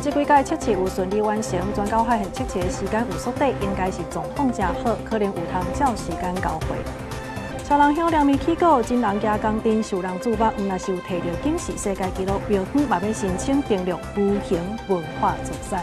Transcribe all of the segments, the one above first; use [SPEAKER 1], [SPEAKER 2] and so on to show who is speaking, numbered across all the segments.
[SPEAKER 1] 這幾屆測試有順利完成，專家發現測試的時間有縮短，應該是狀況誠好，可能有通照時間交貨。超人鄉兩面起鼓，真人行工程受人注目，毋若是有提著金氏世界紀錄，廟方嘛欲申請登錄無形文化資產。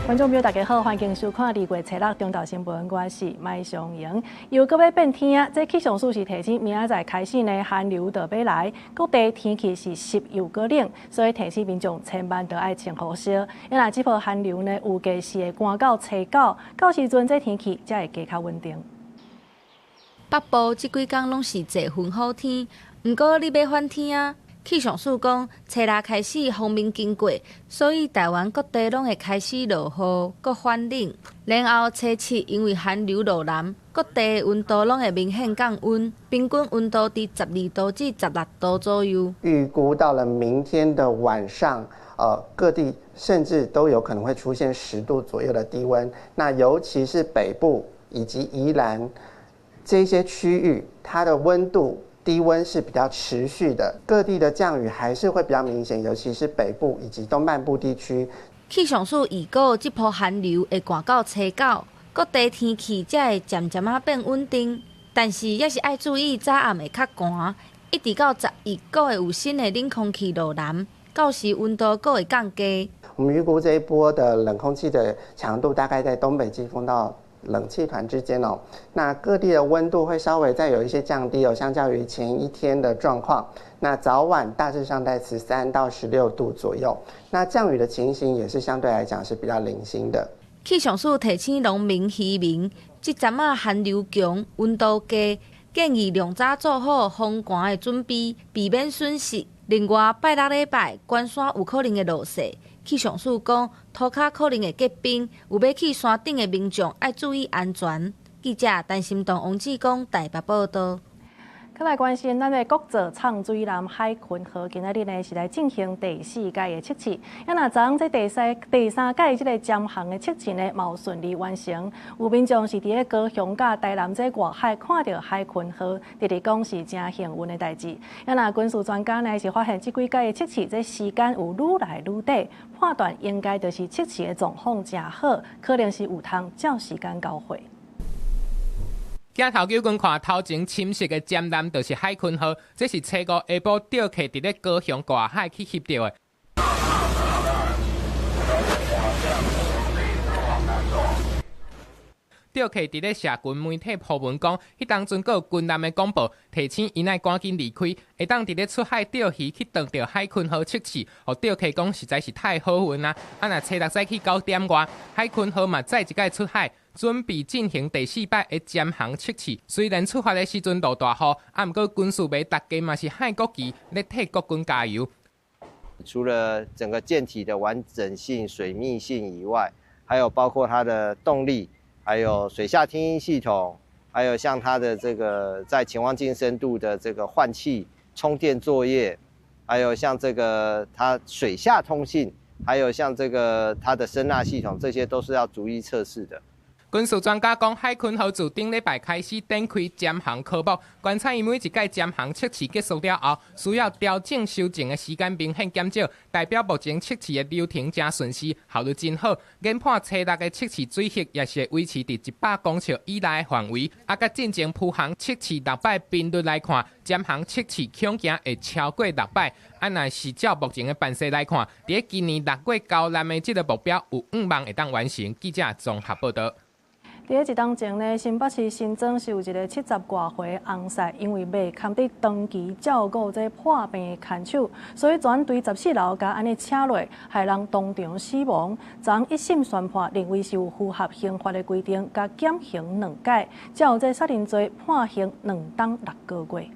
[SPEAKER 1] 觀眾朋友，大家好，歡迎收看2月初6中晝新聞，我是麥尚瑩。又閣欲變天啊！這氣象署是提醒，明仔載開始呢，寒流就欲來，各地天氣是濕又閣冷，所以提醒民眾千萬著愛穿厚衫。因為這波寒流呢，預計是會寒到初九，到時陣這天氣才會加較穩定。
[SPEAKER 2] 北部這幾工攏是濟雲好天，毋過你欲反天啊！氣象署講，初六開始鋒面經過，所以台灣各地攏會開始落雨，閣反冷。然後初七因為寒流落南，各地溫度攏會明顯降溫，平均溫度佇12度至16度左右。
[SPEAKER 3] 預估到了明天的晚上，各地甚至都有可能會出現10度左右的低溫。那尤其是北部以及宜蘭這些區域，它的溫度低溫是比較持續的，各地的降雨還是會比較明顯，尤其是北部以及東半部地區。
[SPEAKER 2] 氣象署預告，這波寒流會寒到初九，各地天氣才會漸漸仔變穩定。但是也是愛注意早暗會較寒，一直到11，閣會有新的冷空氣落南，到時溫度閣會降低。
[SPEAKER 3] 我們預估這一波的冷空氣的強度大概在東北季風到冷氣團之間哦，那各地的溫度會稍微再有一些降低哦，相較於前一天的狀況，那早晚大致上在13到16度左右。那降雨的情形也是相對來講是比較零星的。
[SPEAKER 2] 氣象署提醒農民漁民，這陣仔寒流強，溫度低，建議量早做好防寒的準備，避免損失。另外，拜六禮拜關山有可能會落雪。氣象署講，塗跤可能會結冰，有欲去山頂的民眾愛注意安全。記者陳心棟、王志剛台北報導。
[SPEAKER 1] 閣來關心咱的國造藏水艦海鯤號，今仔日呢是來進行第四屆的測試。啊，若昨昏這第三屆這個潛航的測試呢，嘛有順利完成。有民眾是佇咧高雄佮台南這外海看著海鯤號，直直講是誠幸運的代誌。啊，若軍事專家呢是發現這幾屆的測試，這時間有愈來愈短，判斷應該就是測試的狀況誠好，可能是有通照時間交貨。
[SPEAKER 4] 鏡頭九觀看頭前深色的潛艦，就是海鯤號，這是初五下晡釣客佇咧高雄外海去翕著的。釣客佇咧社群媒體鋪文講，彼當陣閣有軍艦的廣播，提醒𪜶愛趕緊離開，會當佇咧出海釣魚去撞著海鯤號測試，予釣客講實在是太好運啊！啊，若初六早起9點外，海鯤號嘛再一擺出海，準備進行第四擺的潛航測試。雖然出發的時陣落大雨，啊，毋過軍事迷大家嘛是喊國旗，咧替國軍加油。
[SPEAKER 5] 除了整個艦體的完整性、水密性以外，還有包括它的動力，還有水下聽音系統，還有像它的這個在潛望鏡深度的這個換氣、充電作業，還有像這個它水下通信，還有像這個它的聲納系統，這些都是要逐一測試的。
[SPEAKER 4] 軍事專家講，海鯤號自頂禮拜開始展開潛航科目，觀察伊每一屆潛航測試結束了後，需要調整修正的時間明顯減少，代表目前測試的流程誠順遂，效率真好。研判初六的測試水域也是會維持佇100公尺以內的範圍。啊，佮進前浮航測試六擺頻率來看，潛航測試恐驚會超過六擺。啊，若是照目前的範勢來看，佇今年6月交艦的這个目標有向望會當完成。記者綜合報導。
[SPEAKER 1] 佇咧一冬前呢，新北市新莊是有一个70外歲翁婿，因為袂堪得長期照顧這破病的牽手，所以全對14樓共按呢扯落，害人當場死亡。昨昏一審宣判，認為是有符合刑法的規定，共減刑兩階，照這殺人罪判刑2冬6個月。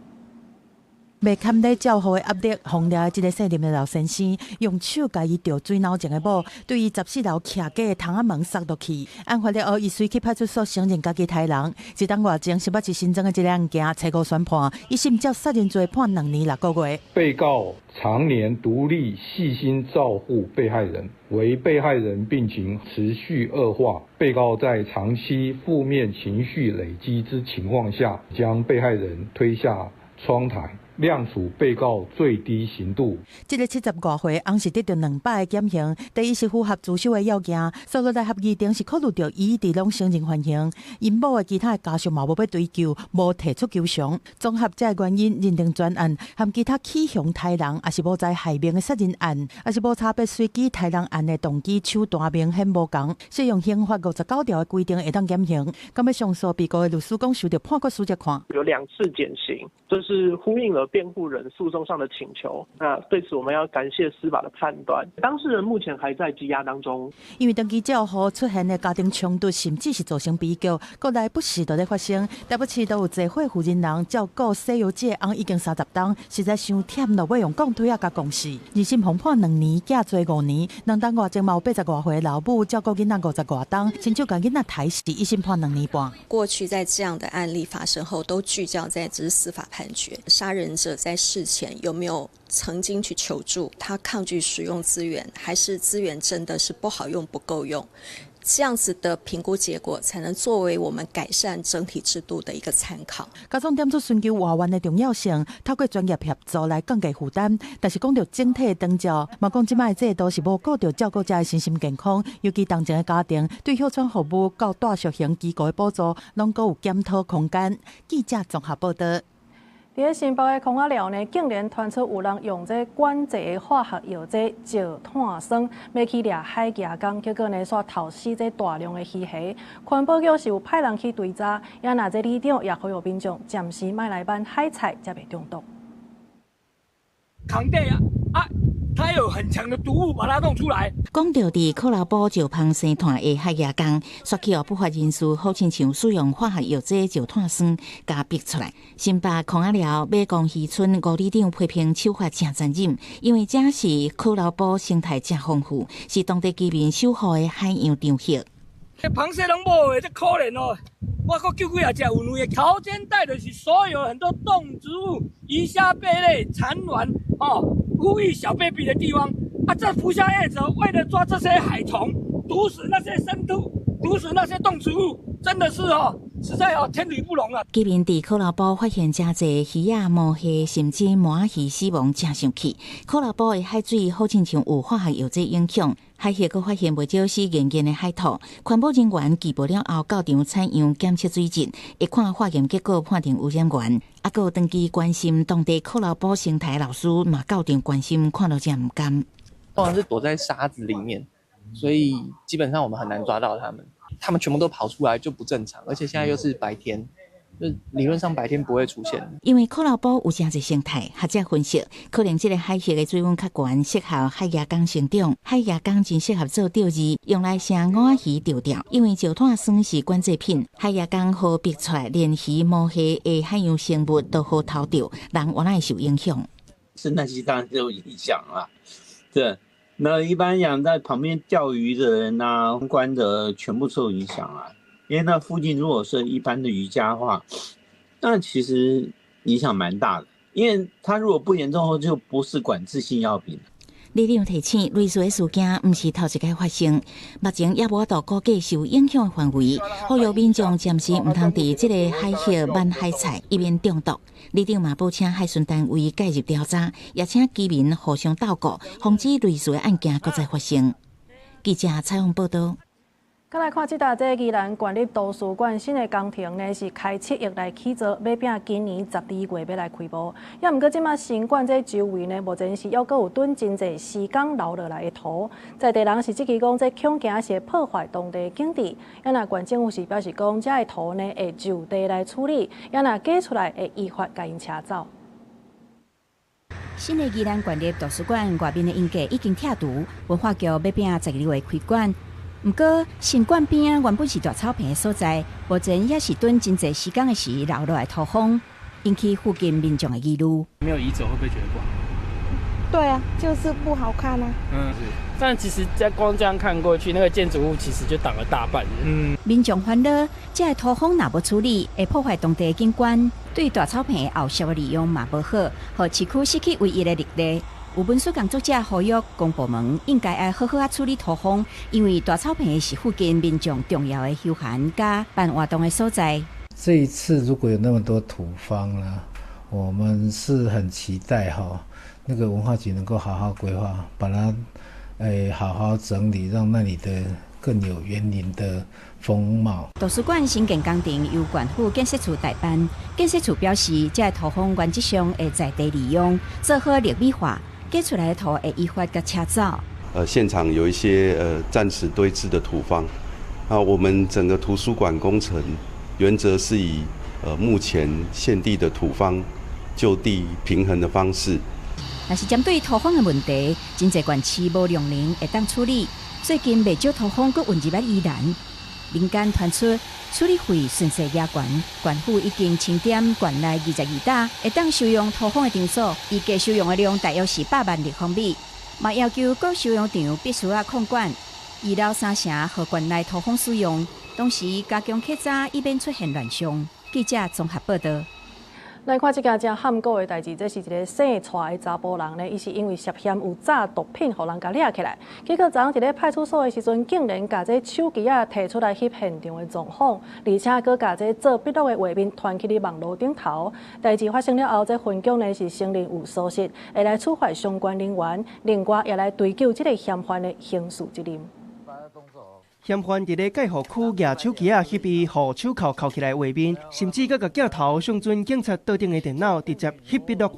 [SPEAKER 6] 袂堪得照護的壓力，予掠這个姓林的老先生用手共伊著水腦前的某，對伊14樓徛架的窗仔門捒落去。案發了後，伊隨去派出所承認家己刣人。一冬外前，新北市新莊的這个案件，初五宣判，一審照殺人罪判2年6個月。
[SPEAKER 7] 被告常年獨立細心照護被害人，惟被害人病情持續惡化，被告在長期負面情緒累積之情況下，將被害人推下窗台。量處被告最低刑度。
[SPEAKER 6] 這个70外歲翁是得著200个減刑，第一是符合自首的要件，所以來合議庭是考慮著伊佇攏承認犯行，𪜶某的其他的家屬嘛無欲追究，無提出求償。綜合這个原因，認定全案和其他起凶刣人，抑是無在害命的殺人案，抑是無差別隨機刣人案的動機手段明顯無仝，適用刑法59條的規定會當減刑。敢欲上訴被告的律師講，受著判決書這看。
[SPEAKER 8] 有兩次減刑，這是呼應了辯護人訴訟上的請求。那對此我們要感謝司法的判斷。當事人目前還在羈押當中。
[SPEAKER 6] 因為長期照護出現的家庭衝突，甚至是造成悲劇，國內不時都咧發生。台北市都有濟歲婦人人照顧西遊記的翁已經30冬，實在傷忝，落尾用鋼推仔共摃死。二審予判2年，寄坐5年。2冬外前嘛有80外歲老母照顧囡仔50外冬，親手共囡仔刣死，一審判2年半。
[SPEAKER 9] 過去在這樣的案例發生後，都聚焦在只是司法判決，殺人者在事前有沒有曾經去求助？他抗拒使用資源，還是資源真的是不好用、不夠用？這樣子的評估結果，才能作為我們改善整體制度的一個參考。
[SPEAKER 6] 家長點出尋求外援的重要性，透過專業協助來降低負擔。但是講著整體的長照，嘛講這擺的制度是無顧著照顧者的身心健康，尤其當前的家庭對哮喘服務到大小型機構的補助，攏閣有檢討空間。記者綜合報導。
[SPEAKER 1] 佇咧新北的空仔寮呢，竟然傳出有人用這管制的化學藥劑石炭酸，欲去掠海蜈蚣，結果呢，煞投死這大量的魚蝦。環保局是有派人去追查，也若這里長也呼籲民眾暫時莫來挽海菜，才袂中毒。
[SPEAKER 10] 扛地啊啊！它有很強的毒物，把它弄出來。
[SPEAKER 11] 講著佇苦荖埔石芳生炭的海蜈蚣，煞去予不法人士好親像使用化學藥劑石炭酸，共逼出來。新北空仔寮馬公漁村吳里長批評手法誠殘忍，因為這是苦荖埔生態誠豐富，是當地居民守護的海洋場域。
[SPEAKER 10] 螃蟹攏無的，這可憐哦！我閣救幾仔隻有兩个潮間帶的是所有很多動植物、魚蝦貝類產卵哦。孵育小 baby 的地方啊，這浮蝦業者為了抓這些海蟲，毒死那些生物，毒死那些動植物，真的是哦，實在哦，天理不容啊！
[SPEAKER 11] 居民佇苦荖埔發現誠濟魚仔、毛蟹，甚至鰻魚死亡，誠生氣。苦荖埔的海水好親像有化學藥劑影響，海域閣發現袂少死嚴嚴的海兔。環保人員拒捕了後，到場採樣檢測水質，一看化驗結果判定污染源。啊，閣有長期關心當地苦荖埔生態老師嘛到場關心，看著誠毋甘。
[SPEAKER 12] 通常是躲在沙子裡面，所以基本上我們很難抓到他們。他們全部都跑出來就不正常，而且現在又是白天，就理論上白天不會出現。
[SPEAKER 11] 因為苦荖埔有誠濟生態，學者分析，可能這个海域的水溫較懸，適合海蜈蚣生長。海蜈蚣真適合做釣魚，用來生鰻仔魚釣釣。因為石炭酸是管制品，海蜈蚣好逼出來，連魚、毛蟹的海洋生物都好偷釣，人原來會受影響。
[SPEAKER 13] 生態系當然就有影響啦，對。那一般養在旁邊釣魚的人啊，觀的全部受影響啊。因為那附近如果是一般的漁家的話，那其實影響蠻大的。因為它如果不嚴重後，就不是管制性藥品。
[SPEAKER 11] 里長提醒，類似的事件毋是頭一擺發生，目前猶無法度估計受影響的範圍，呼籲民眾暫時毋通佇這个海域挽海菜，以免中毒。里長嘛報請海巡單位介入調查，也請居民互相鬥顧，防止類似的案件閣再發生。記者採訪報導。
[SPEAKER 1] 閣來看這搭這宜蘭縣立圖書館新的工程呢，是開7億來起造，欲拼今年12月欲來開幕。也毋過這馬新館這周圍呢，目前是猶閣有囤真濟施工留落來的土，在地人是質疑講，這恐驚是會破壞當地景致。也若縣政府是表示講，這的土呢會就地來處理，也若假出來會依法共𪜶車走。
[SPEAKER 14] 新的宜蘭縣立圖書館外面的陰架已經拆除，文化局欲拼12月開館。毋過，新館邊仔原本是大草坪的所在，目前也是囤真濟施工的時留落來土方，引起附近民眾的疑慮。
[SPEAKER 15] 沒有移走會不會覺得不好？
[SPEAKER 16] 對啊，就是不好看啊。
[SPEAKER 15] 嗯，是。但其實在光這樣看過去，那個建築物其實就擋了大半。
[SPEAKER 14] 嗯。民眾煩惱，這个土方若無處理，會破壞當地的景觀，對大草坪的後續的利用嘛無好，予市區失去唯一的綠地。有文史工作者呼籲，公部門應該愛好好仔處理土方，因為大草坪是附近民眾重要的休閒佮辦活動的所在。
[SPEAKER 17] 這一次如果有那麼多土方啦，我們是很期待哈，那個文化局能夠好好規劃，把它好好整理，讓那裡的更有園林的風貌。
[SPEAKER 14] 圖書館興建工程由縣府建設處代辦，建設處表示，這個土方原則上會在地利用，做好綠美化，蓋出來的土會依法共車走。
[SPEAKER 18] 現場有一些暫時堆置的土方，那我們整個圖書館工程原則是以目前現地的土方就地平衡的方式。
[SPEAKER 14] 但是針對土方的問題，真濟縣市無量能會當處理。最近袂少土方閣運入來宜蘭，民間傳出處理費順勢加懸，縣府已經清點縣內22搭會當收容土方的場所，預計收容的量大約是100萬立方米，嘛要求各收容場必須愛控管，預留三成予縣內土方使用，同時加強稽查，以免出現亂象。記者綜合報道。
[SPEAKER 1] 來看這件誠罕古的代誌，這是一个姓蔡的查埔人呢，伊是因為涉嫌有詐毒品，予人共掠起來。結果昨昏佇咧派出所的時陣，竟然共這手機仔提出來翕現場的狀況，而且閣共這做筆錄的畫面傳去咧網路頂頭。代誌發生了後，這分局呢是承認有疏失，會來處罰相關人員，另外也來追究這个嫌犯的刑事責任。
[SPEAKER 19] 嫌犯佇咧蓋護區舉手機仔翕伊予手銬銬起來畫面，甚至閣共鏡頭向準警察桌頂的電腦直接翕筆錄。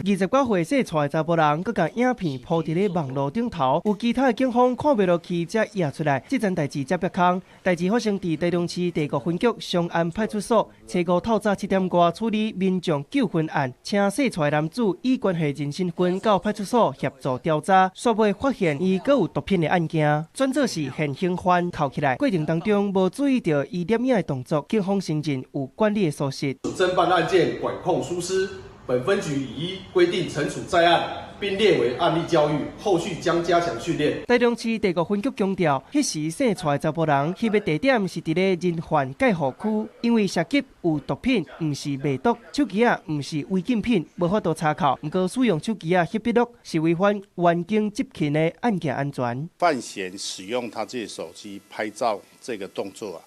[SPEAKER 19] 29歲姓蔡的查埔人，閣共影片鋪佇咧網路頂頭，有其他的警方看袂落去，才掖出來。這層代誌才煏空。代誌發生佇台中市第五分局松安派出所，初五透早7點外處理民眾糾紛案，請姓蔡的男子以關係人身份到派出所協助調查。煞尾發現伊閣有毒品的案件，轉做是現行犯銬起來，過程當中無注意著伊攝影的動作，警方承認有管理的疏失。
[SPEAKER 20] 偵辦案件管控疏失，本分局已依規定懲處在案，並列為案例教育，後續將加強訓練。
[SPEAKER 19] 台中市第五分局強調，彼時姓蔡的查埔人翕的地點是佇咧人犯戒護區，因為涉及有毒品，毋是賣毒，手機仔毋是違禁品，無法度查扣。毋過使用手機仔翕筆錄是違反環境執勤的案件安全。
[SPEAKER 21] 犯嫌使用他自己手機拍照這個動作啊，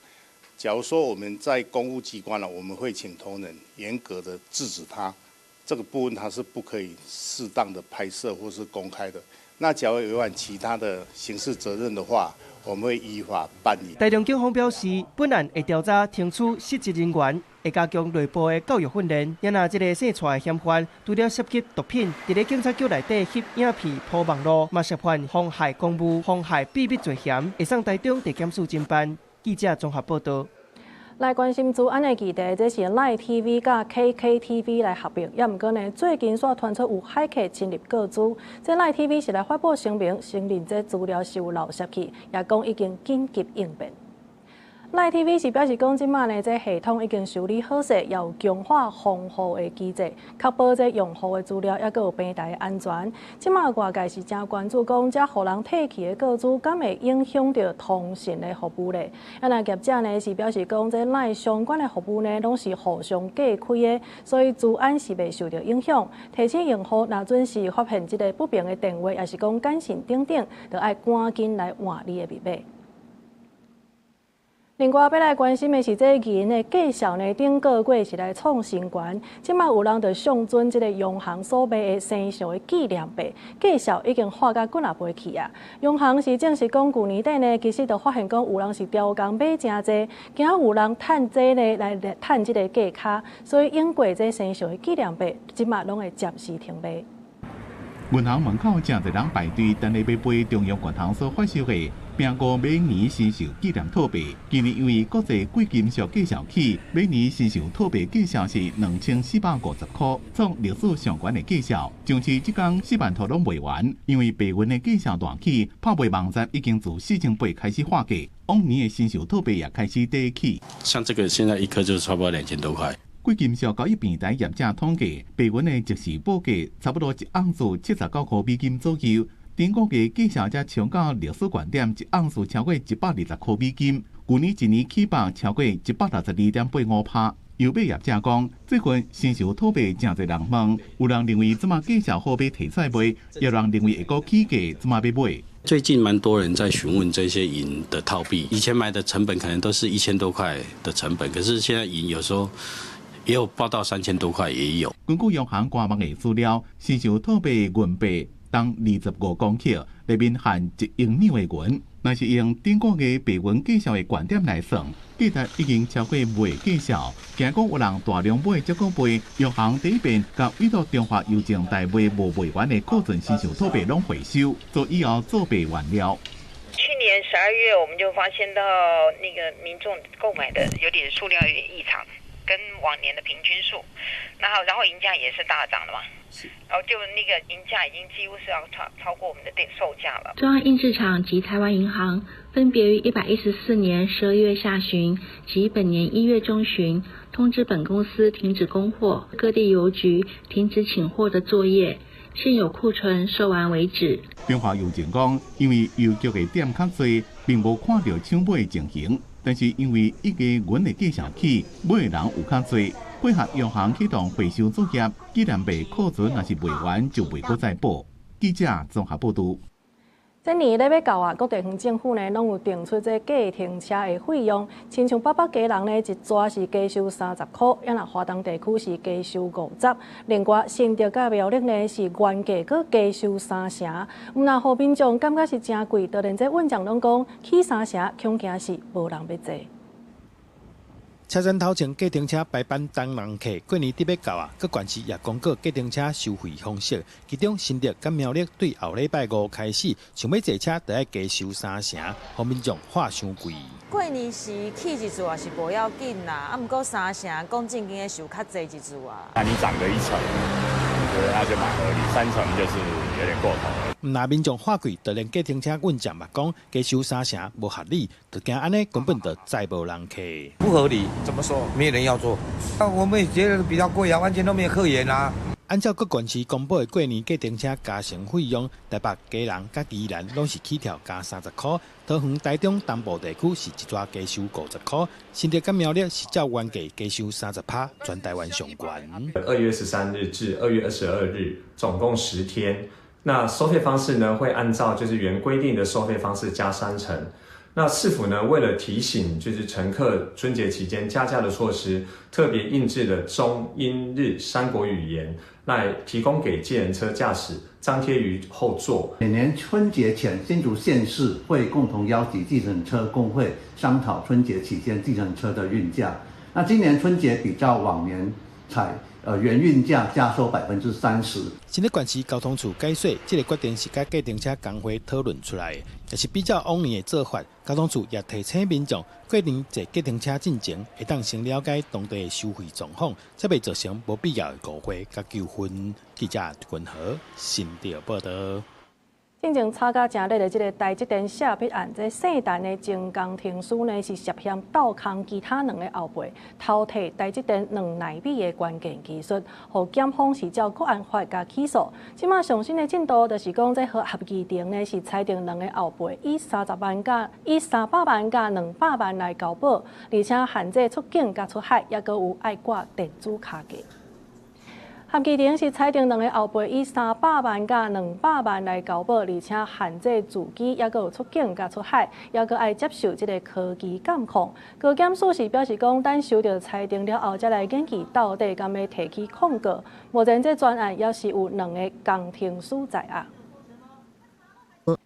[SPEAKER 21] 假如說我們在公務機關呢，我們會請同仁嚴格的制止他。這個部分它是不可以適當的拍攝或是公開的。那假如違反其他的刑事責任的話，我們會依法辦理。
[SPEAKER 19] 台中警方表示，本案會調查懲處失職人員，會加強內部的教育訓練。也若這个姓蔡的嫌犯，除了涉及毒品，佇咧警察局內底翕影片鋪網路，嘛涉犯妨害公務、妨害秘密罪嫌，會送台中地檢署偵辦。記者綜合報道。
[SPEAKER 1] 來關心資安的議題，這是 Line TV 佮 KKTV 來合併，也毋過呢，最近煞傳出有駭客侵入個資，這 Line TV 是來發布聲明，承認這資料是有漏洩去，也講已經緊急應變。Line TV 是表示講，這馬呢，這系統已經修理好勢，也有強化防護的機制，確保這用戶的資料抑閣有平台的安全。這馬外界是誠關注講，這予人提去的個資，敢會影響著通訊的服務咧？啊，若業者呢是表示講，這 Line 相關的服務呢，攏是互相隔開的，所以資安是袂受著影響。提醒用戶，若準是發現這个不明的電話，抑是講簡訊等等，就愛趕緊來換你的密碼。另外，欲來關心的是，這銀的價數呢，頂個月是來創新高。這馬有人就相準這个央行所賣的生肖的紀念幣，價數已經喊甲幾若倍去啊！央行是證實講，舊年底呢，其實就發現講有人是刁工買誠濟，驚有人趁這呢來趁這个價差，所以永過這生肖的紀念幣，這馬攏會暫時停賣。
[SPEAKER 22] 銀行門口誠濟人排隊，等咧欲買中央銀行所發售的蘋果馬年生肖紀念套幣。今年因為國際貴金屬價數起，馬年生肖套幣價數是2450箍，創歷史上懸的價數。上市這工4萬套攏賣完，因為白銀的價數大起，拍賣網站已經自4800開始喊價，往年的生肖套幣也開始底起。
[SPEAKER 23] 像這個現在一顆就差不多2000多塊。
[SPEAKER 22] 貴金屬交易平台業者統計，白銀的即時報價差不多一盎司79塊美金左右，頂個月價數才衝到歷史高點，一盎司超過120塊美金。舊年一年起幅超過162.85%。郵幣業者講，最近新售套幣誠濟人問，有人認為這馬價數好欲提出來賣，也有人認為會閣起價，這馬欲買。
[SPEAKER 23] 最近蠻多人在詢問這些銀的套幣，以前買的成本可能都是1000多塊的成本，可是現在銀有時候也有報到3000多塊，也有。
[SPEAKER 22] 根據央行官網的資料，新售套幣銀幣重25公克，內面含1英兩的銀。若是用頂個月白銀價數的觀點來算，價值已經超過賣價數。驚講有人大量買這個幣，央行第一遍共委託中華郵政代賣無賣完的庫存新售套幣攏回收，做以後做幣原料。
[SPEAKER 2] 去年12月，我們就發現到那個民眾購買的有點數量有點異常，跟往年的平均數，然後銀價也是大漲的嘛，然後就那個銀價已經幾乎是要超過我們的定售價了。
[SPEAKER 3] 中央印製廠及台灣銀行分別於114年12月下旬及本年1月中旬通知本公司停止供貨，各地郵局停止請貨的作業，現有庫存售完為止。
[SPEAKER 22] 中華郵政講，因為郵局的點較濟，並無看著搶買的情形。但是因為一月銀的價數起，買的人有較濟，配合央行啟動回收作業，紀念幣庫存若是賣完就袂閣再補。記者綜合報導。
[SPEAKER 1] 這年咧欲到啊，各地方政府呢，攏有定出這計程車的費用。親像北北基人呢，一逝是加收30箍，啊若花東地區是加收50。另外，新竹佮苗栗呢是原價閣加收3成。毋但予民眾感覺是誠貴，就連這運將攏講起3成，恐驚是無人欲坐。
[SPEAKER 5] 車站頭前計程車排班等人客，過年佇欲到啊，各縣市也公告計程車收費方式。其中新竹佮苗栗對後禮拜五開始，想欲坐車就愛加收3成，予民眾喊傷貴。
[SPEAKER 24] 過年時起一次也是無要緊啦，啊，毋過3成講正經的收較濟一次啊。
[SPEAKER 25] 那你漲個一成，我覺得那就蠻合理，3成就是有點過頭了。
[SPEAKER 5] 毋但民眾喊貴，就連計程車運將嘛講加收3成無合理，就驚按呢根本就載無人客。
[SPEAKER 26] 不合理，
[SPEAKER 27] 怎麼說？
[SPEAKER 26] 沒人要坐。那我們也覺得比較貴啊，完全都沒有客源啊。
[SPEAKER 5] 按照各縣市公布的過年計程車加成費用，台北、基隆佮宜蘭攏是起跳加30箍，桃園、台中東部地區是一逝加收50箍，新竹佮苗栗是照原價加收30趴，全台灣上懸。
[SPEAKER 28] 2月13日至2月22日，總共10天。那收費方式呢，會按照就是原規定的收費方式加3成。那市府呢，為了提醒就是乘客春節期間加價的措施，特別印製了中英日三國語言，來提供給計程車駕駛張貼於後座。
[SPEAKER 29] 每年春節前，新竹縣市會共同邀集計程車工會商討春節期間計程車的運價。那今年春節比較往年採原運價加收30%。
[SPEAKER 5] 新竹縣市交通處解說，這個決定是佮計程車工會討論出來的，但是比較往年的做法，交通處也提醒民眾，過年坐計程車進前，會當先了解當地的收費狀況，才袂造成無必要的誤會佮糾紛。記者君和新竹報導。
[SPEAKER 1] 進前炒甲誠熱的這個台積電謝筆案，這姓陳的前工程師呢是涉嫌鬥空其他兩个後輩，偷提台積電2奈米的關鍵技術，予檢方是照國安法共起訴。這馬上新的進度就是講，這合議庭呢是裁定兩个後輩以30萬佮以300萬佮200萬來交保，而且限制出境佮出海，抑閣有愛掛電子卡價。合議庭是裁定兩个後輩以300萬佮200萬來交保，而且限制住居，抑閣有出境佮出海，抑閣愛接受這个科技監控。高檢署是表示講，等收著裁定了後，才來研議到底敢欲提起控告。目前這專案猶是有兩个工程師在案。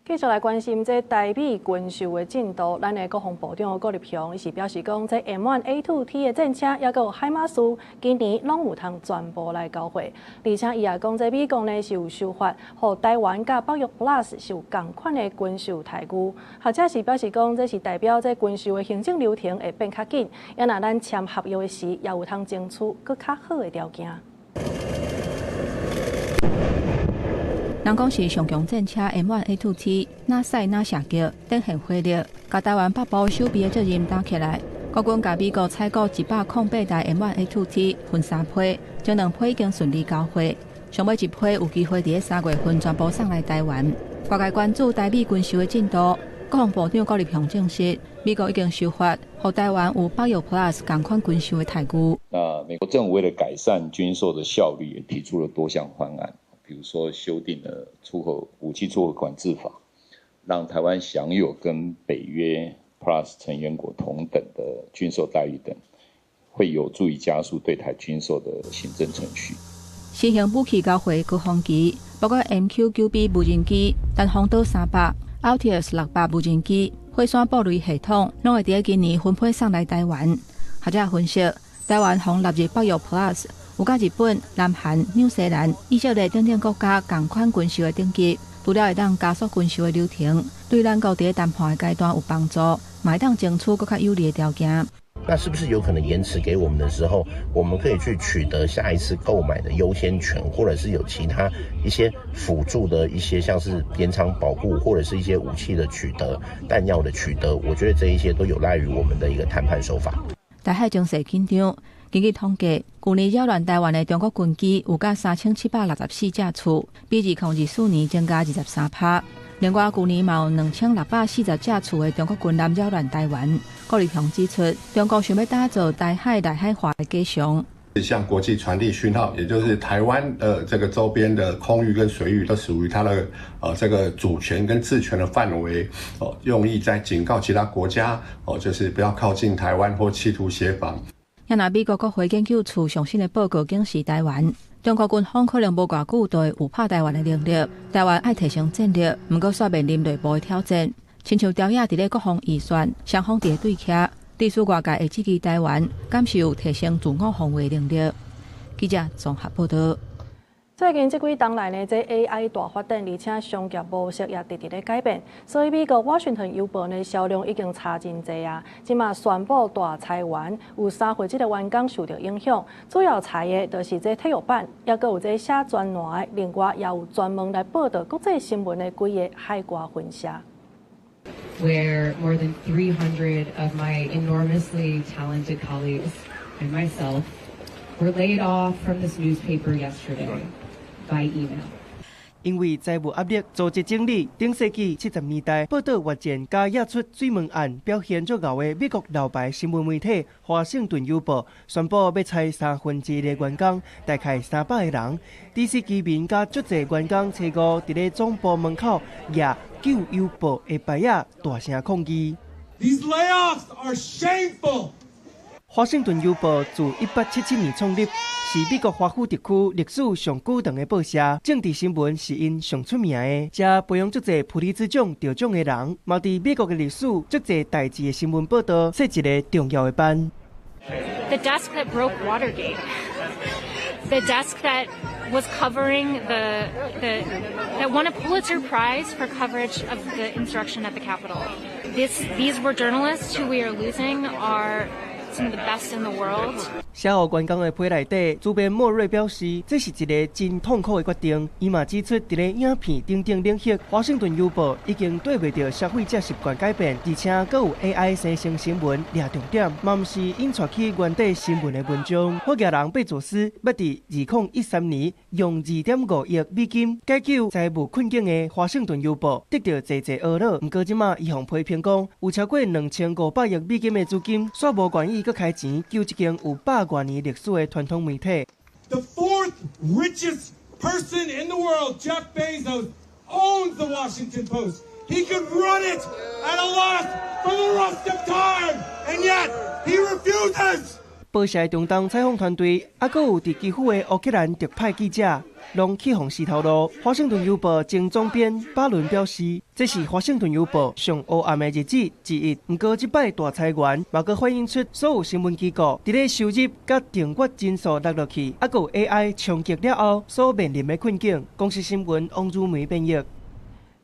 [SPEAKER 1] 繼續來關心這台美軍售的進度，咱的國防部長郭立雄伊是表示講，這 M1A2T 的戰車，抑閣有海馬斯，今年攏有通全部來交貨。而且伊也講，這美國呢是有修法，予台灣佮北約 Plus 是有仝款的軍售待遇。或者是表示講，這是代表這軍售的行政流程會變較緊，啊若咱簽合約的時，也有通爭取閣較好的條件。
[SPEAKER 30] 人講是上強戰車 M1A2T，哪駛哪射擊，展現火力，共台灣北部守備的責任擔起來。國軍共美國採購108台 M1A2T，分三批，前兩批已經順利交貨，上尾一批有機會佇咧3月份全部送來台灣。外界關注台美軍售的進度，國防部長郭立雄證實，美國已經修法，予台灣有北約 Plus 仝款軍售的待遇。
[SPEAKER 4] 那美國政府為了改善軍售的效率，也提出了多項方案，比如說修訂了出口武器出口管制法，讓台灣享有跟北約 Plus 成員國同等的軍售待遇等，會有助於加速對台軍售的行政程序。
[SPEAKER 30] 新型武器交貨高峰期，包括 MQ-9B 無人機、單風島300、Altius 600無人機、火山布雷系統，攏會佇今年分批送來台灣。學者分析，台灣予納入北約 Plus，有佮日本、南韓、紐西蘭、以色列等等國家仝款軍售的等級，除了會當加速軍售的流程，對咱國佇談判的階段有幫助，嘛會當爭取閣較有利的條件。
[SPEAKER 6] 那是不是有可能延遲給我們的時候，我們可以去取得下一次購買的優先權，或者是有其他一些輔助的一些，像是延長保固，或者是一些武器的取得、彈藥的取得？我覺得這一些都有賴於我們的一個談判手法。
[SPEAKER 30] 台海情勢緊張，根據統計，舊年擾亂台灣的中國軍機有甲3764架次，比2024年增加23%。另外，舊年嘛有2640架次的中國軍艦擾亂台灣。郭立雄指出，中國想欲打造台海內海化的假象，
[SPEAKER 7] 向國際傳遞訊號，也就是台灣的這個周邊的空域跟水域都屬於它的這個主權跟治權的範圍哦，用意在警告其他國家哦，就是不要靠近台灣或企圖協防。
[SPEAKER 30] 若美國國會研究處上新的報告顯示，台灣中國軍方可能無偌久就會有拍台灣的能力，台灣愛提升戰力，毋過煞面臨內部的挑戰，親像朝野佇咧國防預算，雙方佇咧對徛，致使外界會質疑台灣敢是有提升自我防衛能力。記者綜合報導。
[SPEAKER 1] 最近這幾冬來呢，這 AI 大發展，而且商業模式也直直咧改變，所以美國華盛頓郵報呢銷量已經差真濟啊！這馬宣布大裁員，有三分之一的員工受著影響。主要裁的就是這體育版，抑閣有這寫專欄的，另外也有專門來報導國際新聞的幾个海外分社。
[SPEAKER 8] Where more than 300 of my enormously talented colleagues and myself were laid off from this newspaper yesterday by email.
[SPEAKER 19] 因為財務壓力、組織整理，頂世紀70年代報導越戰佮惹出水門案，表現足𠢕的美國老牌新聞媒體《華盛頓郵報》宣布欲裁1/3的員工，大概300個人。DC居民佮足濟員工初五佇咧總部門口舉救郵報的牌仔，大聲抗議。
[SPEAKER 9] These layoffs are shameful.
[SPEAKER 19] 華盛頓郵報自1877年創立，是美國華府地區歷史上久長的報社。政治新聞是𪜶上出名的，遮培養足濟普利茲獎得獎的人，嘛佇美國的歷史足濟代誌的新聞報導，設一个重要的班。
[SPEAKER 10] The desk that broke Watergate, the desk that was covering the that won a Pulitzer Prize for coverage of the insurrection at the Capitol. These were journalists who we are losing are some of the best in the world.
[SPEAKER 19] 寫予員工的批內底，主編莫瑞表示，這是一个真痛苦的決定。伊嘛指出，佇咧影片等等領域，華盛頓郵報已經綴袂著消費者習慣改變，而且閣有 AI 生成新聞掠重點，嘛毋是𪜶帶去原底新聞的文章。華爾人貝佐斯欲佇2013年用2.5億美金解救財務困境的華盛頓郵報，得著濟濟呵咾。毋過這馬伊予批評講，有超過2500億美金的資金，煞無願意閣開錢救這間有100多年歷史的傳統媒體。
[SPEAKER 9] The fourth richest person in the world, Jeff Bezos, owns the Washington Post. He could run it at a loss for the rest of time, and yet he refuses.
[SPEAKER 19] 報社的中東採訪團隊，抑閣有佇基輔的烏克蘭特派記者，攏去予死頭路。華盛頓郵報前總編巴倫表示，這是華盛頓郵報上烏暗的日子之一。毋過，這擺大裁員，嘛閣反映出所有新聞機構佇咧收入佮訂閱人數落落去，抑閣有 AI 衝擊了後所面臨的困境。公視新聞王如梅編譯。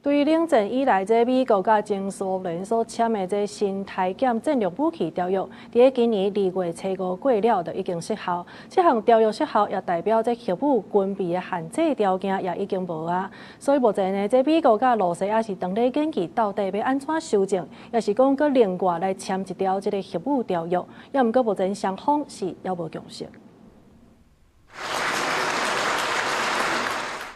[SPEAKER 1] 對冷戰以來，這美國佮前蘇聯所簽的這新台減戰略武器條約，佇咧今年2月初5過了，就已經失效。這項條約失效，也代表這核武軍備的限制條件也已經無啊。所以目前呢，這美國佮羅西亞是當咧研究到底欲按怎修正，抑是講閣另外來簽一條這个核武條約。抑毋過目前雙方是猶無共識。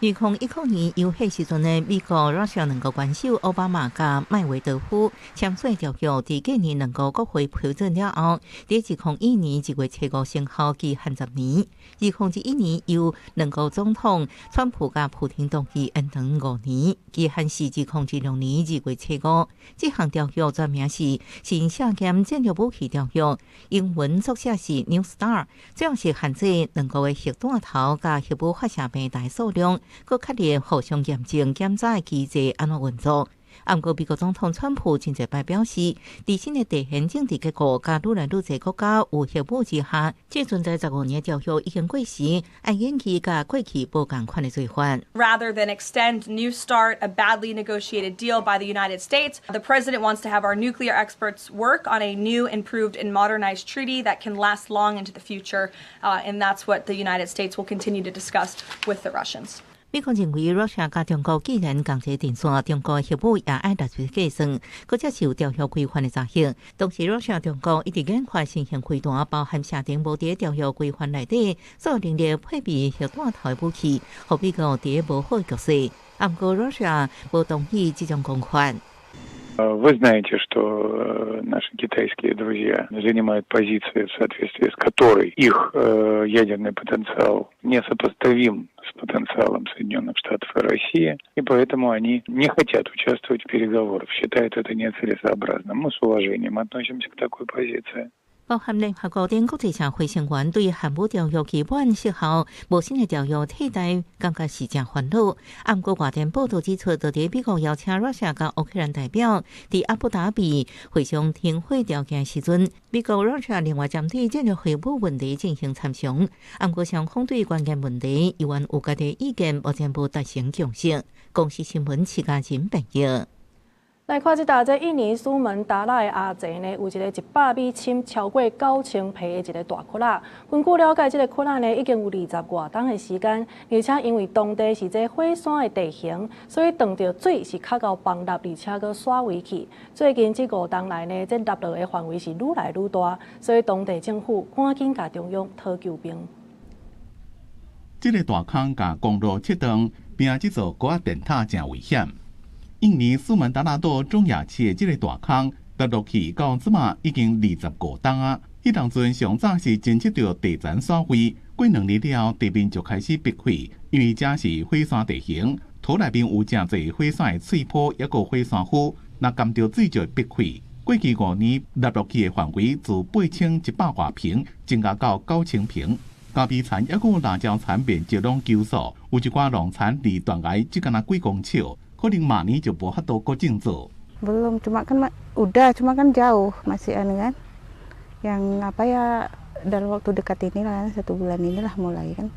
[SPEAKER 11] 2010年，由彼時陣的美國、Russia 兩國元首奧巴馬佮麥維德夫簽署條約，佇隔年兩國國會批准了後，佇2012年2月7日生效，期限10年。2021年由兩國總統川普佮普丁同意延長5年，期限是2026年2月7日。這項條約全名是新削減戰略武器條約，英文縮寫是 New START，主要是限制兩國的核彈頭佮核武發射平台數量。閣確立互相驗證檢查的機制按怎運作。毋過美國總統川普真濟擺表示，佇新的地緣政治結構佮愈來愈濟國家有核武之下，這存在15年的條約已經過時，愛延期佮過去無仝款的做法。
[SPEAKER 12] Rather than extend New START, a badly negotiated deal by the United States, the president wants to have our nuclear experts work on a new, improved, and modernized treaty that can last long into the future, and that's what the United States will continue to discuss with the Russians.
[SPEAKER 11] 美國認為，Russia 佮中國既然仝一個陣線，中國核武也愛納入計算，閣接受條約規範的執行。同時，Russia 中國一直研發新型飛彈，包含射程無佇條約規範內底，所有能力配備核彈頭的武器，予美國佇無好的局勢。毋過，Russia 無同意這種講法。
[SPEAKER 13] Вы знаете, что наши китайские друзья занимают позицию, в соответствии с которой их ядерный потенциал несопоставим с потенциалом Соединенных Штатов и России, и поэтому они не хотят участвовать в переговорах, считают это нецелесообразным. Мы с уважением относимся к такой позиции.
[SPEAKER 11] 包含聯合國等國際社會成員對核武條約期滿失效，無新的條約替代，感覺是誠煩惱。毋過外電報道指出，佇美國邀請 Russia 佮烏克蘭代表佇阿布達比會商停火條件時陣，美國 Russia 另外針對戰略核武問題進行參詳。毋過雙方對關鍵問題猶原有家己意見，目前無達成共識。公視新聞徐嘉仁編譯。
[SPEAKER 1] 來看這搭這印尼蘇門答臘的阿濟呢，有一個100米深、超過9000坪的一個大窟仔。根據了解，這個窟仔呢已經有20外冬的時間，而且因為當地是這火山的地形，所以當著水是較𠢕崩落，而且閣徙位去。最近這5冬來呢，這落落的範圍是愈來愈大，所以當地政府趕緊共中央討救兵。
[SPEAKER 22] 這個大空共公路切斷，邊這座高壓電塔誠危險。印尼蘇門答臘島中亞市的這個大空，跌落去到這馬已經25冬啊！彼當陣上早是偵測著地層徙位，過2年了後，地面就開始崩開，因為這是火山地形，土內面有誠濟火山的碎波，抑閣火山灰，若含著水就會崩開。過去5年落落去的範圍自8100外坪增加到9000坪。咖啡田抑閣辣椒田面積攏急縮，有一寡農田離斷崖只干焦幾公尺。可能明年就無法度閣種作。
[SPEAKER 14] Belum, cuma kan udah, cuma kan jauh masih anu kan. Yang apa ya dalam waktu dekat inilah satu bulan inilah mulai kan.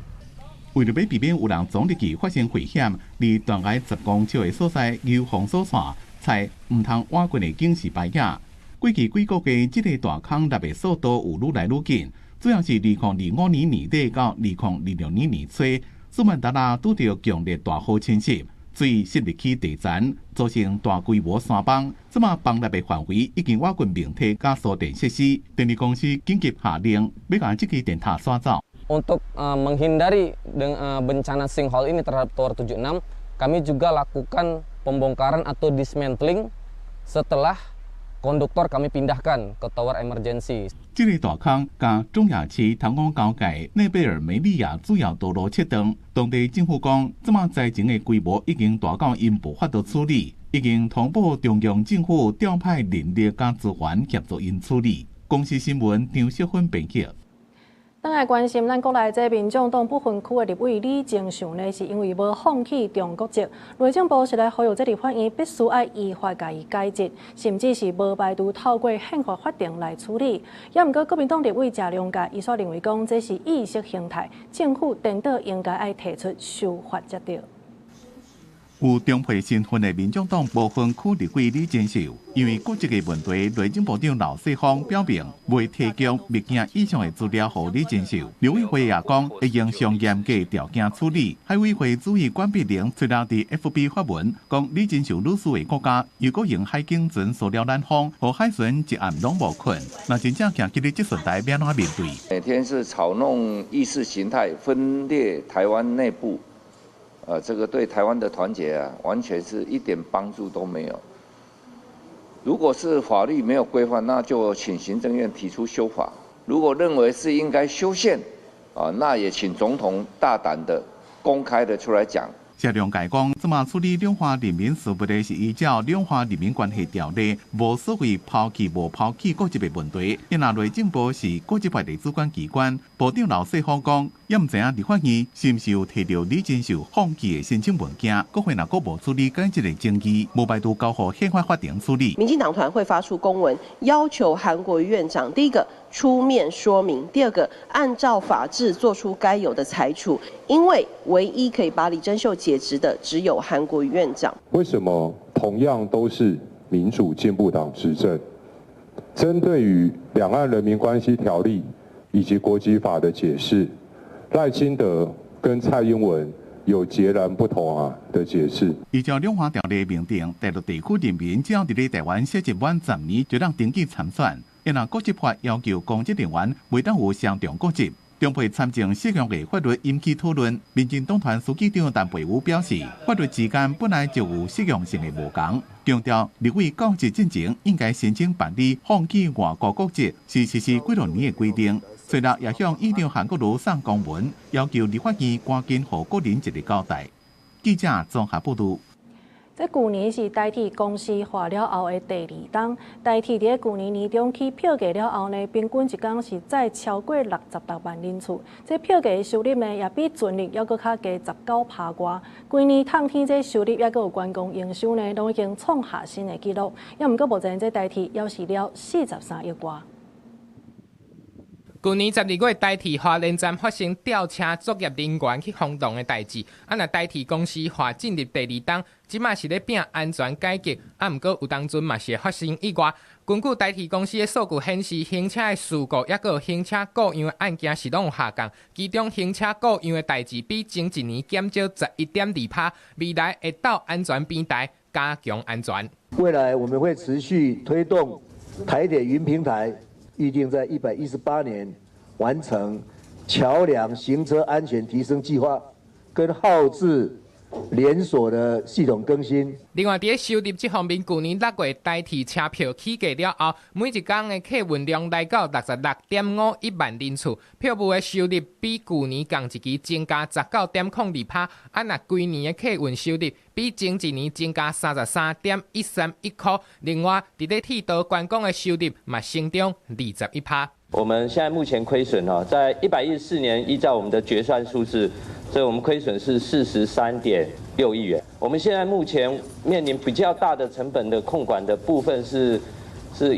[SPEAKER 22] 為著欲避免有人傱入去發生危險，離斷崖10公尺的所在有封鎖線，採毋通倚近的警示牌仔。過去幾個月，這個大空落的速度有愈來愈緊，主要是2025年年底到2026年年初，蘇門答臘拄著強烈大雨侵襲。水滲入去地層，造成大規模山崩。這馬崩落的範圍已經倚近明體佮輸電設施，電力公司緊急下令，欲共這支電塔徙走。
[SPEAKER 15] Untuk menghindari bencana sinkhole ini terhadap Tower 76, kami juga lakukan pembongkaran atau dismantling setelah konduktor kami pindahkan ke tower emergency。
[SPEAKER 22] 這個大空共中亞市湯港交界內貝爾梅利亞主要道路切斷，當地政府講，這馬災情的規模已經大到𪜶無法度處理，已經通報中央政府調派人力佮資源協助𪜶處理。公視新聞張淑芬編輯。
[SPEAKER 1] 轉來關心咱國內這民眾黨不分區的立委李貞秀呢，是因為無放棄中國籍，內政部是來呼籲這立法院必須愛依法共伊解職，甚至是無排除透過憲法法庭來處理。也毋過國民黨立委謝龍介，伊煞認為講這是意識形態，政府顛倒應該愛提出修法才對。
[SPEAKER 22] 有中配身份的民眾黨不分區立委李貞秀，因為國籍的問題，內政部長劉世芳表明袂提供物件以上的資料予李貞秀。陸委會也講會用上嚴格條件處理。海委會主委管碧玲隨後佇 FB 發文，講李貞秀女士的國家如果用海警船騷擾咱方，予海巡一暗攏無睏，若真正行起咧質詢台，欲按怎面對？
[SPEAKER 4] 每天是炒弄意識形態，分裂台灣內部。
[SPEAKER 2] 這個對台灣的團結啊，完全是一點幫助都沒有。如果是法律沒有規範，那就請行政院提出修法；如果認為是應該修憲，啊，那也請總統大膽的、公開的出來講。
[SPEAKER 22] 謝龍介講，這馬處理兩岸人民事務的是依照《兩岸人民關係條例》，無所謂拋棄無拋棄國籍的問題。因為內政部是國籍法的主管機關，部長劉世芳講，也毋知影立法院是毋是有提著李貞秀放棄的申請文件，國會若閣無處理解這個爭議，無排除交予憲法法庭處理。
[SPEAKER 3] 民進黨團會發出公文，要求韓國瑜院長第一個出面說明，第二個按照法制做出該有的裁處，因為唯一可以把李貞秀解職的只有韓國瑜院長。
[SPEAKER 16] 為什麼同樣都是民主進步黨執政，針對於兩岸人民關係條例以及國籍法的解釋，賴清德跟蔡英文有截然不同啊的解釋。
[SPEAKER 22] 依照兩岸條例明定，大陸地區人民只要佇咧台灣設籍滿10年，就當登記參選。因為國籍法要求公職人員袂當有雙重國籍。中配參政適用的法律引起討論。民進黨團書記長陳培宇表示，法律之間本來就有適用性的無仝，強調立委告職進前應該申請辦理放棄外國國籍，是實施幾落年的規定。隨後也向院長韓國瑜送公文，要求立法院趕緊予國人一個交代。記者綜合報導。
[SPEAKER 1] 這舊年是台鐵公司化了後的第二冬，台鐵佇舊年年中起票價了後呢，平均一工是載超過66萬人次。這票價的收入呢，也比前年猶閣較低19%外。規年透天這收入猶閣有觀光營收呢，攏已經創下新的紀錄。猶毋過目前這台鐵猶蝕了43億外。
[SPEAKER 17] 舊年12月，台鐵花蓮站發生吊車作業人員去轟動的代誌，啊，若台鐵公司化進入第二冬，這馬是咧拚安全改革，啊，毋過有當陣嘛是會發生意外。根據台鐵公司的數據顯示，行車的事故抑閣有行車故障的案件是攏有下降，其中行車故障的代誌比前一年減少11.2%。未來會鬥安全平台加強安全。
[SPEAKER 18] 未來我們會持續推動台鐵雲平台。預定在118年完成橋梁行車安全提升計劃，跟號誌連鎖的系統更新。
[SPEAKER 17] 另外，佇收入這方面，舊年6月台鐵車票起價了後，每一工的客運量來到66.51萬人次，票務的收入比舊年仝一期增加19.02%。啊，若規年的客運收入比前一年增加33.131塊。另外，佇咧鐵道觀光的收入嘛，成長21%。
[SPEAKER 20] 我們現在目前虧損哈，在114年依照我們的決算數字，所以我們虧損是43.6億元。我們現在目前面臨比較大的成本的控管的部分是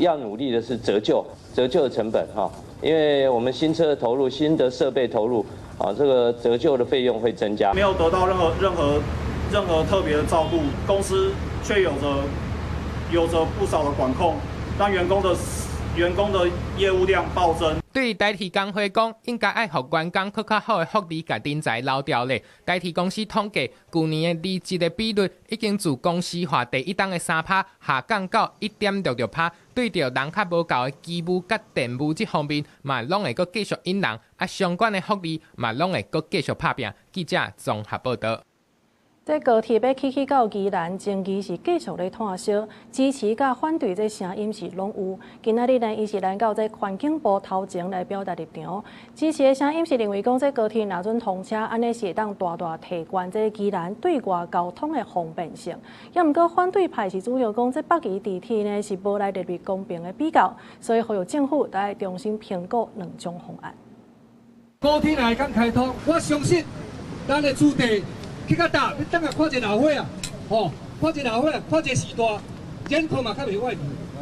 [SPEAKER 20] 要努力的是折舊，折舊的成本哈，因為我們新車的投入、新的設備投入，啊，這個折舊的費用會增加。
[SPEAKER 21] 沒有得到任何特別的照顧，公司卻有着不少的管控，讓員工的業務量暴增。
[SPEAKER 17] 對台鐵工會講，應該愛予員工閣較好的福利，共人才留牢咧。台鐵公司統計，舊年的離職的比率已經自公司化第一冬的3%下降到1.66%。對著人較無夠的機務佮電務這方面，嘛攏會閣繼續引人，啊相關的福利嘛攏會閣繼續拍拚。記者綜合報導。
[SPEAKER 1] 這高鐵欲起去到宜蘭，爭議是繼續咧湠燒，支持佮反對這聲音是攏有。今仔日呢，伊是來到這環境部頭前來表達立場。支持的聲音是認為講，這高鐵若準通車，按呢是會當大大提懸這宜蘭對外交通的方便性。猶毋過反對派是主張講，這北宜地鐵呢是無來列入公平的比較，所以呼籲政府愛重新評估兩種方案。
[SPEAKER 9] 高鐵若會當開通，我相信咱的主地。去較大，你等下看一個老歲仔，吼，看一個老歲仔，看一個時代，人口嘛較袂外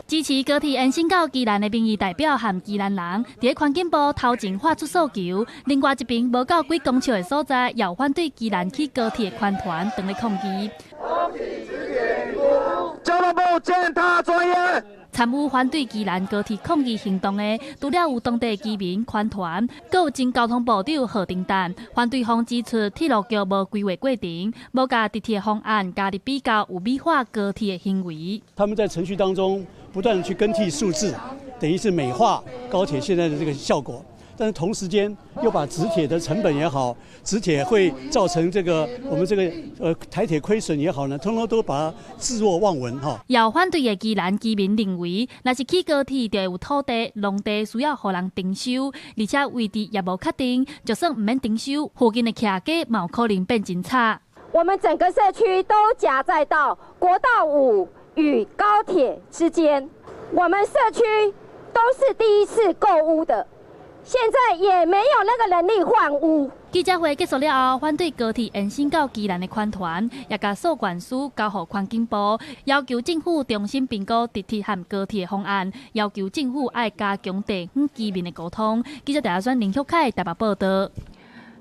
[SPEAKER 23] 支持高鐵延伸到宜蘭的民意代表和宜蘭人，佇咧環境部頭前發出訴求。另外一爿無夠幾公尺的所在，也有反對宜蘭起高鐵的團體當咧抗議。
[SPEAKER 9] 交通部踐踏專業。
[SPEAKER 23] 參與反對宜蘭高鐵抗議行動的，除了有當地居民、團體，閣有前交通部長賀陳旦。反對方指出，鐵路局無規劃過程，無共直鐵方案加入比較，有美化高鐵的行為。
[SPEAKER 24] 他們在程序當中不斷去更替數字，等於是美化高鐵現在的這個效果。
[SPEAKER 5] 但是同時間又把直鐵的成本也好，直鐵會造成這個我們這個台鐵虧損也好呢，通通都把它置若罔聞哈。
[SPEAKER 23] 有反對的宜蘭居民認為，若是起高鐵，就會有土地、農地需要予人徵收，而且位置也無確定，就算毋免徵收，附近的徛家嘛有可能變真差。
[SPEAKER 6] 我們整個社區都夾在到國道5與高鐵之間，我們社區都是第一次購屋的，現在也沒有那個能力換屋。
[SPEAKER 23] 記者會結束了後，反對高鐵延伸到宜蘭的環團，也共訴願書交予環境部，要求政府重新評估直鐵和高鐵的方案，要求政府愛加強地方居民的溝通。記者陳選林旭凱台北報道。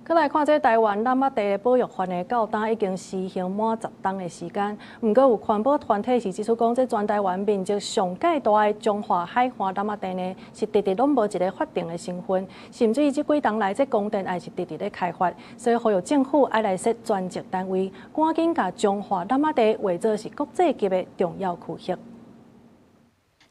[SPEAKER 1] 閣來看這台灣湳仔地的保育法呢，到今已經施行滿10冬的時間。毋過有環保團體是指出講，這全台灣面積上蓋大的彰化海岸湳仔地呢，是直直攏無一个法定的身份，甚至於這幾冬來這公田也是直直咧開發，所以呼籲政府愛來設專責單位，趕緊共彰化湳仔地劃做是國際級的重要區域。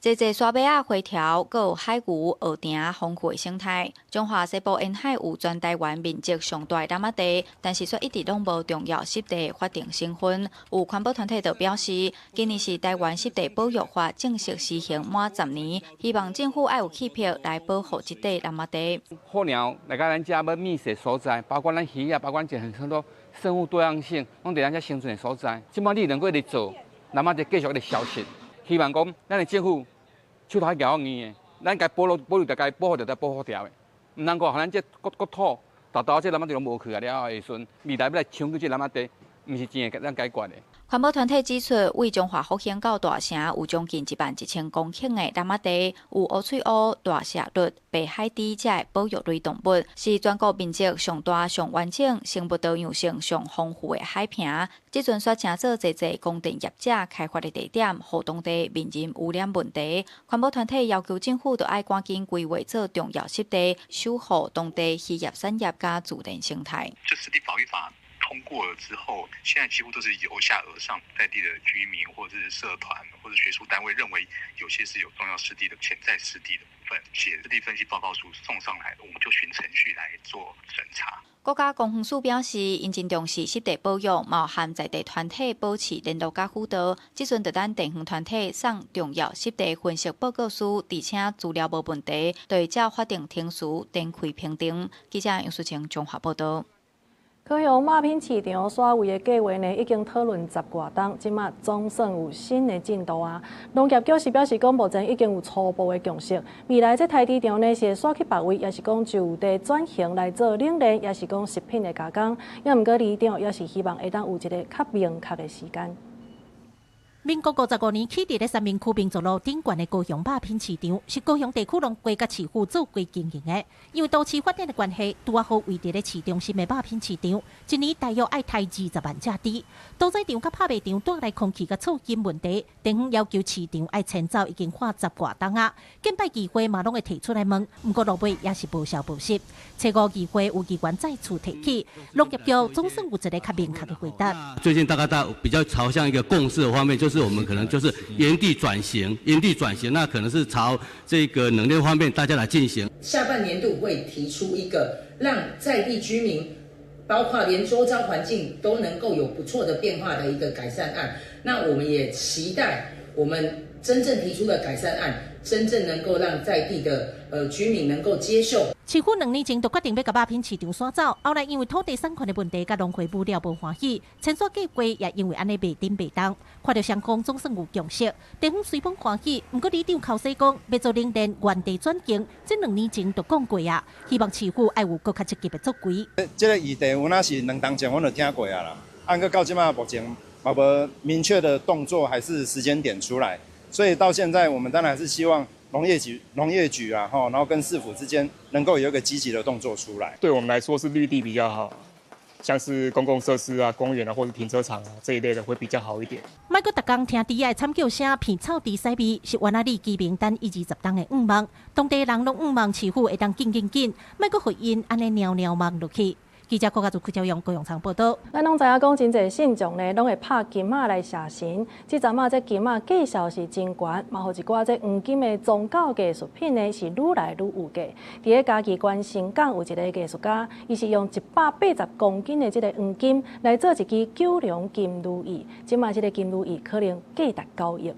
[SPEAKER 7] 濟濟沙馬仔、花條，閣有海牛、蚵埕豐富的生態。彰化西部沿海有全台灣面積上大的湳仔地，但是卻一直攏無重要濕地法定身份。有環保團體就表示，今年是台灣濕地保育法正式施行滿10年，希望政府愛有氣魄來保護這塊湳仔地。
[SPEAKER 24] 候鳥來到咱遮欲覓食所在，包括咱魚仔，包括咱很多生物多樣性，攏佇咱遮生存的所在。這擺你兩個咧做，湳仔地繼續咧消失。希望講，咱的政府手頭較𠢕硬的，咱該保留保留著該保護著該保護著的，毋通講予咱這國土，沓沓這湳仔地攏無去啊了後的時陣，未來欲來搶奪這湳仔地，毋是真會當解決的。
[SPEAKER 7] 環保團體指出，位彰化復興到大城有將近11,000公頃的湳仔地，有烏喙烏、大蛇鱸、白海豬這的保育類動物，是全國面積上大、上完整、生物多樣性上豐富的海坪。這陣煞成做濟濟光電業者開發的地點，予當地面臨污染問題。環保團體要求政府著愛趕緊規劃做重要濕地，守護當地漁業產業佮自然生態。
[SPEAKER 25] 這濕地保育法通過了之後，現在幾乎都是由下而上，在地的居民或者是社團或者學術單位認為有些是有重要濕地的潛在濕地的部分，寫濕地分析報告書送上來，我們就循程序來做審查。
[SPEAKER 7] 國家公園署表示，𪜶真重視濕地保育，嘛有和在地團體保持聯絡佮輔導。這陣就等地方團體送重要濕地分析報告書，而且資料無問題，就會照法定程序展開評定。記者楊淑晴彰化報道。
[SPEAKER 1] 高雄肉品市場徙位的計劃呢，已經討論十外冬，這馬總算有新的進度啊。農業局是表示講，目前已經有初步的共識，未來這台豬場呢是會徙去別位，抑是講就地轉型來做冷鏈，抑是講食品的加工。抑毋過里長也是希望會當有一个較明確的時間。
[SPEAKER 26] 民國55年起佇咧三民區民族路頂懸的高雄肉品市場，是高雄地區農會佮市府做伙經營的。因為都市發展的關係，拄仔好位佇咧市中心的肉品市場，一年大約愛刣20萬隻豬。屠宰場佮拍賣場帶來空氣佮噪音問題，地方要求市場愛遷走已經喊十外冬啊。近擺議會嘛攏會提出來問，毋過落尾也是無消無息。初五議會有議員再次提起，農業局總算有一个較明確的回答。
[SPEAKER 27] 最近大概到比較朝向一個共識的方面，就是我們可能就是原地轉型，原地轉型，那可能是朝這個冷鏈方面大家來進行。
[SPEAKER 28] 下半年度會提出一個讓在地居民，包括連周遭環境都能夠有不錯的變化的一個改善案。那我們也期待我們真正提出的改善案，真正能夠讓在地的居民能夠接受。
[SPEAKER 26] 市府2年前就決定欲共肉品市場徙走，後來因為土地產權的問題，佮農會舞了無歡喜，遷徙計劃也因為按呢袂頂袂動。看著雙方總算有共識，地方雖罔歡喜，毋過里長口說講欲做冷鏈原地轉型，這兩年前就講過啊，希望市府愛有閣較積極的作為。
[SPEAKER 29] 這個議題有哪是2冬前阮就聽過啊啦，啊，毋過到這馬目前嘛無明確的動作還是時間點出來，所以到現在我們當然還是希望農業局啊，然後跟市府之間能夠有一個積極的動作出來。
[SPEAKER 30] 對我們來說是綠地比較好，像是公共設施啊、公園啊或者停車場啊這一類的會比較好一點。
[SPEAKER 26] 莫閣逐工聽豬仔的慘叫聲，鼻臭豬屎味，是原仔里居民等一二十冬的願望。當地人攏願望市府會當緊緊緊，莫閣予𪜶按呢蹑蹑望落去。記者郭家祖、柯昭陽、高永昌報道。
[SPEAKER 1] 咱攏知影講，真濟信眾呢，攏會拍金仔來謝神。這陣仔這金仔價數是真懸，嘛，予一寡這黃金的宗教藝術品呢，是愈來愈有價。佇咧嘉義縣伸港有一个藝術家，伊是用180公斤的這个黃金來做一支九龍金如意。這擺這个金如意可能價值9億。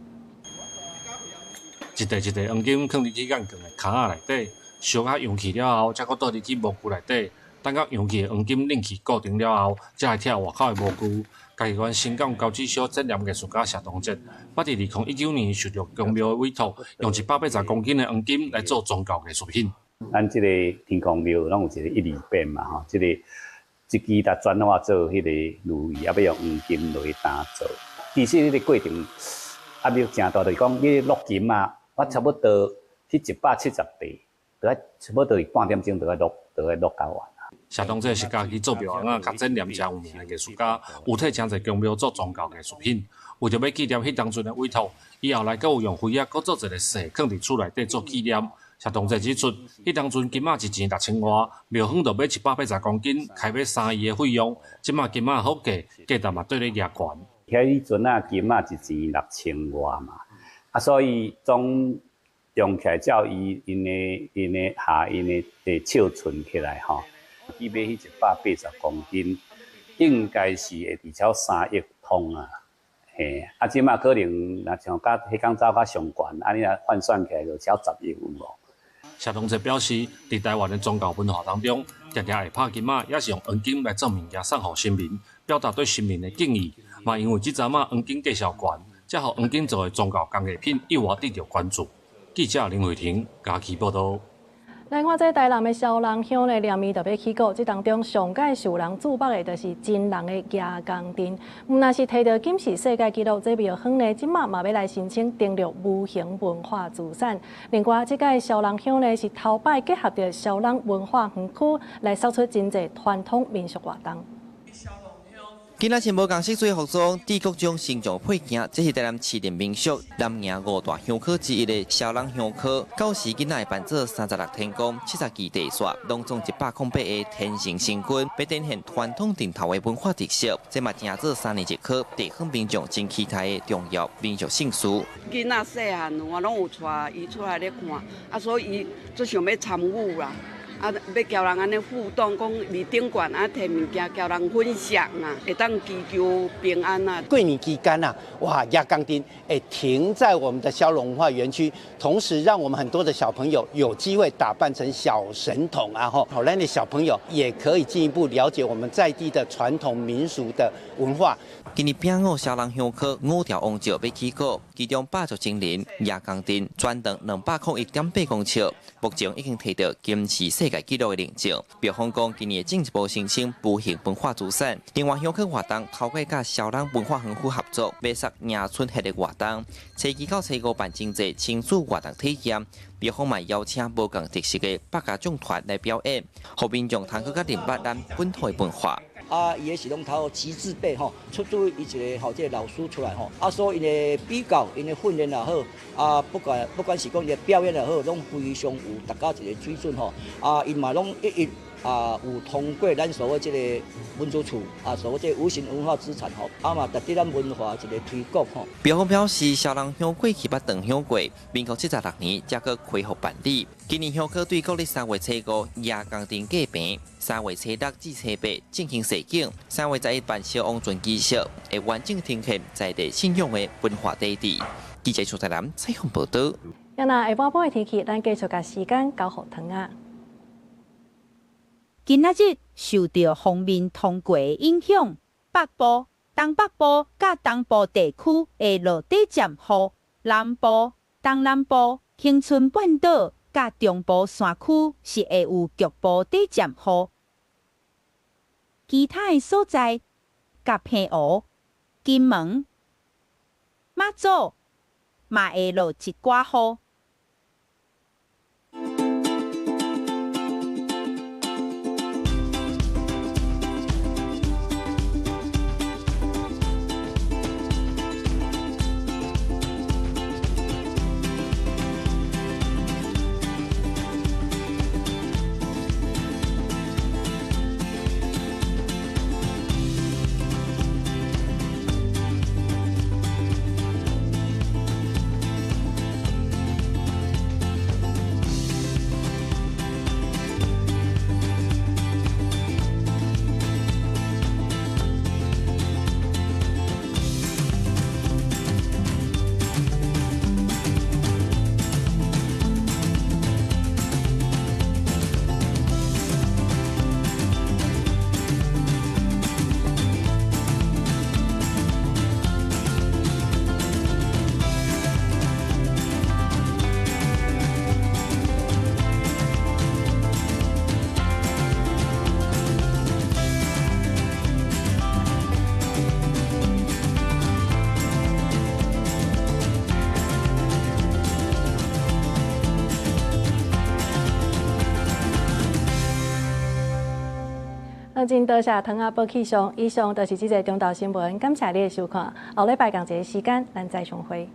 [SPEAKER 2] 一塊一塊黃金囥入去眼鏡的坩仔內底，燒甲溶去了後，才閣倒入去模具內底。等到溶去的黃金冷氣固定了後，才會拆外口的模具。嘉義縣伸港高智小展覽藝術家謝東哲，捌佇2019年受著宮廟的委託，用180公斤的黃金來做宗教藝術品。
[SPEAKER 4] 咱這個天公廟攏有一個一字匾嘛，吼，這個這支來轉化做彼个如意，啊，欲用黃金落去打造。其實彼个過程壓力誠大，就是講你落金啊，我差不多彼170塊，就愛差不多是半點鐘就愛落，就愛落到完。
[SPEAKER 2] 謝東哲是家己做廟仔佮展覽誠有名的藝術家，有替誠濟宮廟做宗教藝術品。為著欲紀念彼當陣的委託，伊後來閣有用飛仔閣做一个誓，囥佇厝內底做紀念。謝東哲指出，彼當陣金仔一錢6000外，廟方就買180公斤，開欲3億的費用。這擺金仔好價，價值嘛綴咧額懸。
[SPEAKER 4] 彼陣仔金仔一錢6000外嘛，啊，所以總用起來照伊𪜶的𪜶的下𪜶的的尺寸起來吼。去買彼180公斤，應該是會至少3億通啊，嘿，啊，這擺可能若像佮彼工走較上懸，按呢來換算起來就超10億有無？
[SPEAKER 2] 謝東哲表示，佇台灣的宗教文化當中，常常會拍金仔，也是用黃金來做物件送予神明，表達對神明的敬意。嘛，因為這陣仔黃金價數懸，才予黃金做的宗教工藝品意外得著關注。記者林慧婷嘉義報導。
[SPEAKER 1] 來看這台南的蕭人鄉呢，連綿就欲起鼓，這當中上蓋受人注目的，就是真人的蜈蚣陣。毋但是提著金氏世界紀錄，這廟方呢，這擺嘛欲來申請登錄無形文化資產。另外，這屆蕭人鄉呢，是頭擺結合著蕭人文化園區，來釋出真濟傳統民俗活動。
[SPEAKER 8] 今仔穿無仝色水服裝，戴各種形狀配件，這是台南市的民俗南營五大香火之一的蕭人香火。到時囡仔會扮做36天公、70支地煞，攏總108個天神星君，欲展現傳統陣頭的文化特色。這嘛成做3年一科地方民眾真期待的重要民俗盛事。
[SPEAKER 10] 囡仔細漢我攏有帶伊出來咧看，啊，所以伊足想欲參與啦。啊，欲佮人按呢互動，講佇頂懸啊，提物件佮人分享啊，會當祈求平安啊。
[SPEAKER 11] 過年期間啊，哇，蜈蚣陣會停在我們的蕭龍文化園區，同時讓我們很多的小朋友有機會打扮成小神童啊，吼，好，咱的小朋友也可以進一步了解我們在地的傳統民俗的文化。
[SPEAKER 8] 今年丙午蕭人香火五條王轎欲起鼓，其中百足真人蜈蚣陣全長201.8公尺，目前已經提到金氏世界紀錄的認證。廟方講今年會進一步申請無形文化資產。另外，香火活動透過佮蕭人文化園區合作，欲設迎春系列活動，初二到初五辦真濟親子活動體驗。廟方嘛邀請無仝特色的百家將團來表演，予民眾通閣較認捌咱本土的文化。
[SPEAKER 12] 啊，伊彼是攏透過瓷字輩吼，出自伊一個吼，這个老師出來吼，啊，所以𪜶的比較，𪜶的訓練也好，啊，不管是講𪜶的表演也好，攏非常有達到一個水準吼，啊，𪜶嘛攏一一啊有通過咱所謂這個文資處啊，所謂這個無形文化資產吼，啊嘛值得咱文化一個推廣吼。
[SPEAKER 8] 廟方表示，蕭人香過去捌斷香過，民國76年才閣恢復辦理。今年香火對國曆3月初五蜈蚣陣過坪，3月初6至初8進行踅景，3月11辦蕭王船儀式，會完整呈現在地信仰的文化底蘊。記者蘇台南採訪報導。
[SPEAKER 1] 啊若下半晡的天氣，咱繼續共時間交予唐仔。
[SPEAKER 13] 今仔日受著鋒面通過影響，北部、東北部佮東部地區會落短暫雨，南部、東南部、恆春半島佮中部山區是會有局部短暫雨。其他的所在，佮澎湖、金門、馬祖嘛會落一寡雨。
[SPEAKER 1] 真多謝唐阿伯氣象，以上就是這節中晝新聞，感謝你的收看。後禮拜仝一个時間，咱再相會。